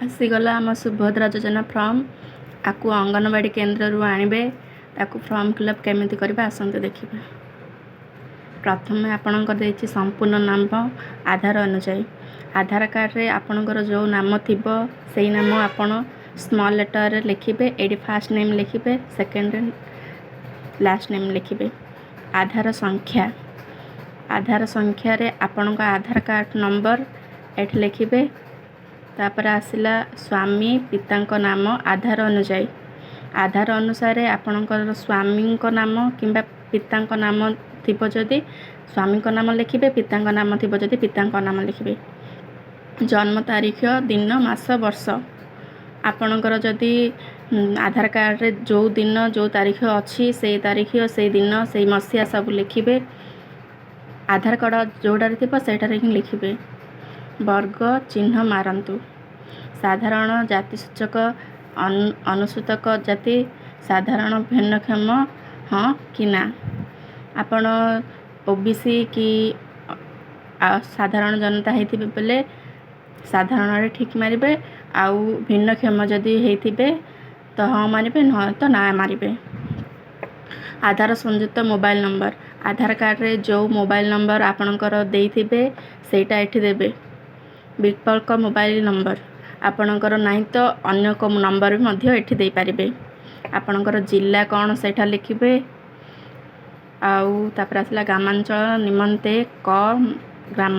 ଆସିଗଲା ଆମ ସୁଭଦ୍ରା ଯୋଜନା ଫର୍ମ। ଆକୁ ଅଙ୍ଗନବାଡ଼ି କେନ୍ଦ୍ରରୁ ଆଣିବେ। ତାକୁ ଫର୍ମ ଫିଲ୍ଅପ୍ କେମିତି କରିବେ, ଆସନ୍ତୁ ଦେଖିବା। ପ୍ରଥମେ ଆପଣଙ୍କର ଦେଇଛି ସମ୍ପୂର୍ଣ୍ଣ ନାମ ଆଧାର ଅନୁଯାୟୀ। ଆଧାର କାର୍ଡ଼ରେ ଆପଣଙ୍କର ଯେଉଁ ନାମ ଥିବ, ସେଇ ନାମ ଆପଣ ସ୍ମଲ୍ ଲେଟର୍ରେ ଲେଖିବେ। ଏଇଠି ଫାର୍ଷ୍ଟ ନେମ୍ ଲେଖିବେ, ସେକେଣ୍ଡରେ ଲାଷ୍ଟ ନେମ୍ ଲେଖିବେ। ଆଧାର ସଂଖ୍ୟା, ଆଧାର ସଂଖ୍ୟାରେ ଆପଣଙ୍କ ଆଧାର କାର୍ଡ଼ ନମ୍ବର ଏଠି ଲେଖିବେ। ତାପରେ ଆସିଲା ସ୍ୱାମୀ ପିତାଙ୍କ ନାମ ଆଧାର ଅନୁଯାୟୀ। ଆଧାର ଅନୁସାରେ ଆପଣଙ୍କର ସ୍ୱାମୀଙ୍କ ନାମ କିମ୍ବା ପିତାଙ୍କ ନାମ ଥିବ ଯଦି ସ୍ୱାମୀଙ୍କ ନାମ ଲେଖିବେ, ପିତାଙ୍କ ନାମ ଥିବ ଯଦି ପିତାଙ୍କ ନାମ ଲେଖିବେ। ଜନ୍ମ ତାରିଖ, ଦିନ, ମାସ, ବର୍ଷ। ଆପଣଙ୍କର ଯଦି ଆଧାର କାର୍ଡ଼ରେ ଯେଉଁ ଦିନ ଯେଉଁ ତାରିଖ ଅଛି, ସେଇ ତାରିଖ, ସେଇ ଦିନ, ସେଇ ମସିହା ସବୁ ଲେଖିବେ। ଆଧାର କାର୍ଡ଼ ଯେଉଁଟାରେ ଥିବ, ସେଇଟାରେ ହିଁ ଲେଖିବେ। ବର୍ଗ ଚିହ୍ନ ମାରନ୍ତୁ। ସାଧାରଣ, ଜାତିସୂଚକ, ଅନୁସୂଚକ ଜାତି, ସାଧାରଣ, ଭିନ୍ନକ୍ଷମ ହଁ କି ନା। ଆପଣ ଓବିସି କି ସାଧାରଣ ଜନତା ହେଇଥିବେ ବୋଲେ ସାଧାରଣରେ ଠିକ୍ ମାରିବେ, ଆଉ ଭିନ୍ନକ୍ଷମ ଯଦି ହେଇଥିବେ ତ ହଁ ମାରିବେ, ନହେଲେ ତ ନା ମାରିବେ। ଆଧାର ସଂଯୁକ୍ତ ମୋବାଇଲ ନମ୍ବର, ଆଧାର କାର୍ଡ଼ରେ ଯେଉଁ ମୋବାଇଲ ନମ୍ବର ଆପଣଙ୍କର ଦେଇଥିବେ, ସେଇଟା ଏଠି ଦେବେ। ବିକଳ୍ପ ମୋବାଇଲ ନମ୍ବର ଆପଣଙ୍କର ନାହିଁ ତ ଅନ୍ୟ କେଉଁ ନମ୍ବର ବି ମଧ୍ୟ ଏଠି ଦେଇପାରିବେ। ଆପଣଙ୍କର ଜିଲ୍ଲା କ'ଣ, ସେଇଟା ଲେଖିବେ। ଆଉ ତାପରେ ଆସିଲା ଗ୍ରାମାଞ୍ଚଳ ନିମନ୍ତେ କ ଗ୍ରାମ।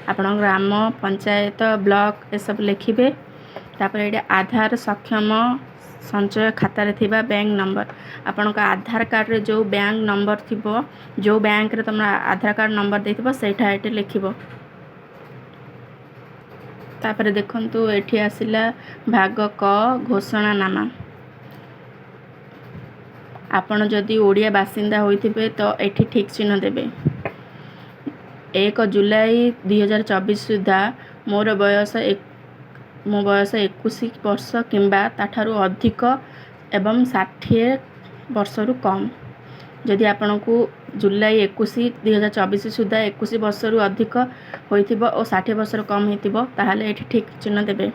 ଆପଣଙ୍କ ଗ୍ରାମ, ପଞ୍ଚାୟତ, ବ୍ଲକ ଏସବୁ ଲେଖିବେ। ତାପରେ ଏଇଠି ଆଧାର ସକ୍ଷମ ସଞ୍ଚୟ ଖାତାରେ ଥିବା ବ୍ୟାଙ୍କ ନମ୍ବର। ଆପଣଙ୍କ ଆଧାର କାର୍ଡ଼ରେ ଯେଉଁ ବ୍ୟାଙ୍କ ନମ୍ବର ଥିବ, ଯେଉଁ ବ୍ୟାଙ୍କରେ ତୁମର ଆଧାର କାର୍ଡ଼ ନମ୍ବର ଦେଇଥିବ, ସେଇଟା ଏଠି ଲେଖିବ। ତାପରେ ଦେଖନ୍ତୁ, ଏଠି ଆସିଲା ଭାଗ କ, ଘୋଷଣାନାମା। ଆପଣ ଯଦି ଓଡ଼ିଆ ବାସିନ୍ଦା ହୋଇଥିବେ ତ ଏଠି ଠିକ୍ ଚିହ୍ନ ଦେବେ। 1 ଜୁଲାଇ 2024 ସୁଦ୍ଧା ମୋ ବୟସ 21 ବର୍ଷ କିମ୍ବା ତା'ଠାରୁ ଅଧିକ ଏବଂ 60 ବର୍ଷରୁ କମ୍। ଯଦି ଆପଣଙ୍କୁ ଜୁଲାଇ 21, 2024 ସୁଦ୍ଧା 21 ବର୍ଷରୁ ଅଧିକ ହୋଇଥିବ ଓ 60 ବର୍ଷରୁ କମ୍ ହେଇଥିବ, ତାହେଲେ ଏଠି ଠିକ୍ ଚିହ୍ନ ଦେବେ।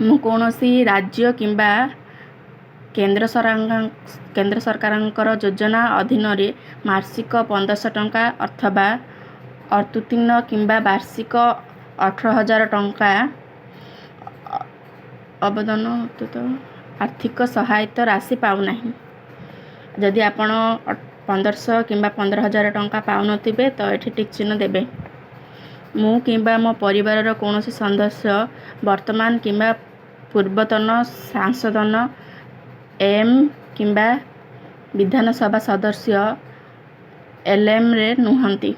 ମୁଁ କୌଣସି ରାଜ୍ୟ କିମ୍ବା କେନ୍ଦ୍ର ସରକାରଙ୍କର ଯୋଜନା ଅଧୀନରେ ମାସିକ 1500 ଟଙ୍କା ଅଥବା ଅତ୍ୟୁତ୍ତୀର୍ଣ୍ଣ କିମ୍ବା ବାର୍ଷିକ 18,000 ଟଙ୍କା ଅବଦାନ ଆର୍ଥିକ ସହାୟତା ରାଶି ପାଉନାହିଁ। ଯଦି ଆପଣ 1500 କିମ୍ବା 15,000 ଟଙ୍କା ପାଉନଥିବେ ତ ଏଠି ଟିକ୍ ଚିହ୍ନ ଦେବେ। ମୁଁ କିମ୍ବା ମୋ ପରିବାରର କୌଣସି ସଦସ୍ୟ ବର୍ତ୍ତମାନ କିମ୍ବା ପୂର୍ବତନ ସାଂସଦ, ଏମ୍ କିମ୍ବା ବିଧାନସଭା ସଦସ୍ୟ, ଏଲ୍ଏମ୍ରେ ନୁହନ୍ତି।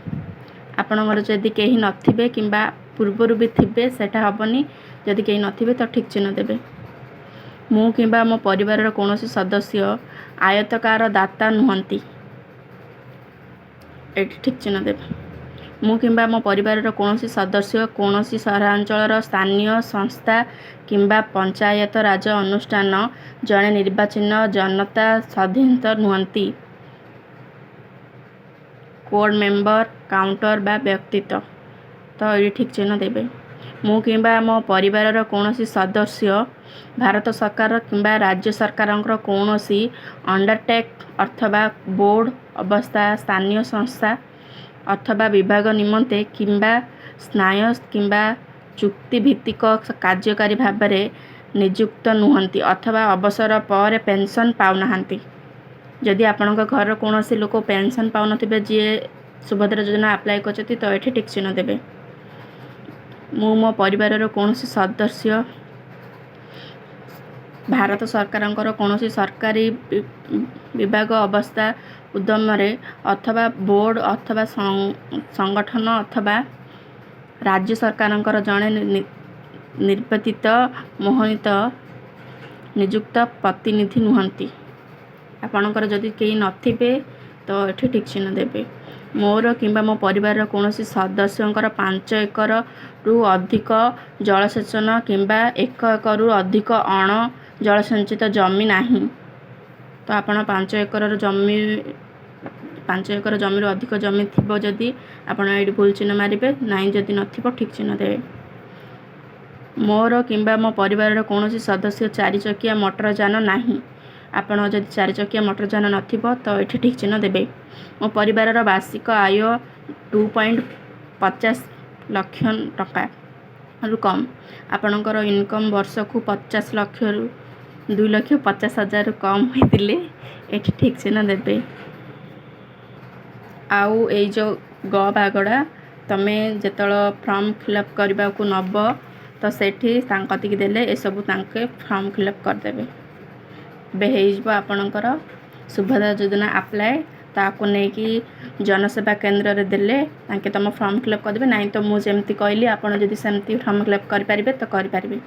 ଆପଣଙ୍କର ଯଦି କେହି ନଥିବେ କିମ୍ବା ପୂର୍ବରୁ ବି ଥିବେ, ସେଇଟା ହେବନି। ଯଦି କେହି ନଥିବେ ତ ଠିକ୍ ଚିହ୍ନ ଦେବେ। ମୁଁ କିମ୍ବା ମୋ ପରିବାରର କୌଣସି ସଦସ୍ୟ ଆୟକର ଦାତା ନୁହନ୍ତି। ଏଠି ଠିକ୍ ଚିହ୍ନ ଦେବେ। ମୁଁ କିମ୍ବା ମୋ ପରିବାରର କୌଣସି ସଦସ୍ୟ କୌଣସି ସହରାଞ୍ଚଳର ସ୍ଥାନୀୟ ସଂସ୍ଥା କିମ୍ବା ପଞ୍ଚାୟତ ରାଜ ଅନୁଷ୍ଠାନ ଜଣେ ନିର୍ବାଚିତ ଜନତା ସଦସ୍ୟ ନୁହନ୍ତି, ବୋର୍ଡ଼ ମେମ୍ବର, କାଉଣ୍ଟର ବା ବ୍ୟକ୍ତିତ୍ୱ, ତ ଏଇଠି ଠିକ୍ ଚିହ୍ନ ଦେବେ। ମୁଁ କିମ୍ବା ମୋ ପରିବାରର କୌଣସି ସଦସ୍ୟ ଭାରତ ସରକାର କିମ୍ବା ରାଜ୍ୟ ସରକାରଙ୍କର କୌଣସି ଅଣ୍ଡରଟେକ୍ ଅଥବା ବୋର୍ଡ଼ ଅବସ୍ଥା, ସ୍ଥାନୀୟ ସଂସ୍ଥା ଅଥବା ବିଭାଗ ନିମନ୍ତେ କିମ୍ବା ସ୍ଥାୟୀ କିମ୍ବା ଚୁକ୍ତିଭିତ୍ତିକ କାର୍ଯ୍ୟକାରୀ ଭାବରେ ନିଯୁକ୍ତ ନୁହନ୍ତି ଅଥବା ଅବସର ପରେ ପେନ୍ସନ୍ ପାଉନାହାନ୍ତି। ଯଦି ଆପଣଙ୍କ ଘରର କୌଣସି ଲୋକ ପେନ୍ସନ୍ ପାଉନଥିବେ, ଯିଏ ସୁଭଦ୍ରା ଯୋଜନା ଆପ୍ଲାଏ କରିଛନ୍ତି, ତ ଏଠି ଟିକ୍ ଚିହ୍ନ ଦେବେ। ମୁଁ ମୋ ପରିବାରର କୌଣସି ସଦସ୍ୟ ଭାରତ ସରକାରଙ୍କର କୌଣସି ସରକାରୀ ବିଭାଗ ଅବସ୍ଥା ଉଦ୍ୟମରେ ଅଥବା ବୋର୍ଡ଼ ଅଥବା ସଂଗଠନ ଅଥବା ରାଜ୍ୟ ସରକାରଙ୍କର ଜଣେ ନିର୍ବାଚିତ ମନୋନୀତ ନିଯୁକ୍ତ ପ୍ରତିନିଧି ନୁହନ୍ତି। ଆପଣଙ୍କର ଯଦି କେହି ନଥିବେ ତ ଏଠି ଟିକ୍ ଚିହ୍ନ ଦେବେ। ମୋର କିମ୍ବା ମୋ ପରିବାରର କୌଣସି ସଦସ୍ୟଙ୍କର 5 ଏକରରୁ ଅଧିକ ଜଳସେଚନ କିମ୍ବା 1 ଏକରରୁ ଅଧିକ ଅଣ ଜଳସେଚିତ ଜମି ନାହିଁ। ତ ଆପଣ 5 ଏକରର ଜମି, 5 ଏକର ଜମିରୁ ଅଧିକ ଜମି ଥିବ ଯଦି, ଆପଣ ଏଇଠି ଭୁଲ ଚିହ୍ନ ମାରିବେ। ନାହିଁ, ଯଦି ନଥିବ ଠିକ୍ ଚିହ୍ନ ଦେବେ। ମୋର କିମ୍ବା ମୋ ପରିବାରର କୌଣସି ସଦସ୍ୟ ଚାରିଚକିଆ ମଟର ଯାନ ନାହିଁ। ଆପଣ ଯଦି ଚାରିଚକିଆ ମଟର ଯାନ ନଥିବ, ତ ଏଠି ଟିକ୍ ଚିହ୍ନ ଦେବେ। ମୋ ପରିବାରର ବାର୍ଷିକ ଆୟ 2.50 ଲକ୍ଷ ଟଙ୍କାରୁ କମ୍। ଆପଣଙ୍କର ଇନକମ୍ ବର୍ଷକୁ 50 ଲକ୍ଷରୁ 2,50,000ରୁ କମ୍ ହୋଇଥିଲେ ଏଠି ଟିକ୍ ଚିହ୍ନ ଦେବେ। ଆଉ ଏଇ ଯେଉଁ ଗ ଭାଗଟା, ତୁମେ ଯେତେବେଳେ ଫର୍ମ ଫିଲ୍ଅପ୍ କରିବାକୁ ନେବ, ତ ସେଠି ତାଙ୍କ କତିକି ଦେଲେ ଏସବୁ ତାଙ୍କେ ଫର୍ମ ଫିଲ୍ଅପ୍ କରିଦେବେ। ଏବେ ହେଇଯିବ ଆପଣଙ୍କର ସୁଭଦ୍ରା ଯୋଜନା ଆପ୍ଲାଏ। ତାକୁ ନେଇକି ଜନସେବା କେନ୍ଦ୍ରରେ ଦେଲେ ତାଙ୍କେ ତୁମ ଫର୍ମ ଫିଲ୍ଅପ୍ କରିଦେବେ। ନାହିଁ ତ ମୁଁ ଯେମିତି କହିଲି, ଆପଣ ଯଦି ସେମିତି ଫର୍ମ ଫିଲ୍ଅପ୍ କରିପାରିବେ ତ କରିପାରିବେ।